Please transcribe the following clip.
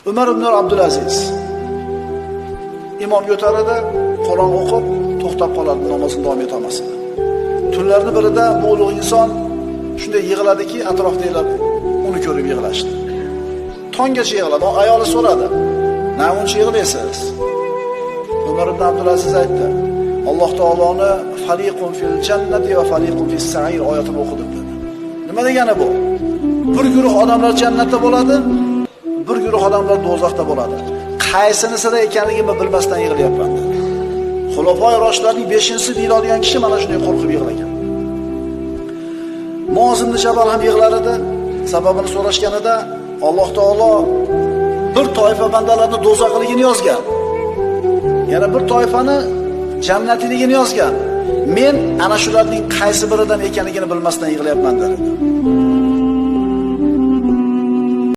Umar ibn Abdulaziz imomga o'tar edi, Qur'on o'qib to'xtab qolardi, namozini davom eta olmas edi. Tunlarning birida bu ulug' inson shunday yig'ladiki, atrofdagilar uni ko'rib yig'lashdi. Tonggacha yig'ladi. Ayoli so'radi: "Nima uchun yig'laysiz?" Umar ibn Abdulaziz aytdi: "Alloh taoloni fariqun fil jannati va fariqun fis sa'ir oyatini o'qidim" dedi. Nima degani bu? Bir guruh odamlar jannatda bo'ladi, bir guruh odamlar do'zaxda bo'ladi. Qaysinisida ekanligimni bilmasdan yig'layapman dedi. Xulafoi Roshidlarning 5-chisi deyiladigan kishi mana shunday qo'rqib yig'lagan. Muoz ibn Jabal ham yig'lar edi. Sababini so'rashganida Alloh taolo bir toifa bandalarni do'zaxligini yozgan. Yana bir toifani jannatligini yozgan. Men ana shularning qaysi biridan ekanligini bilmasdan yig'layapman dedi.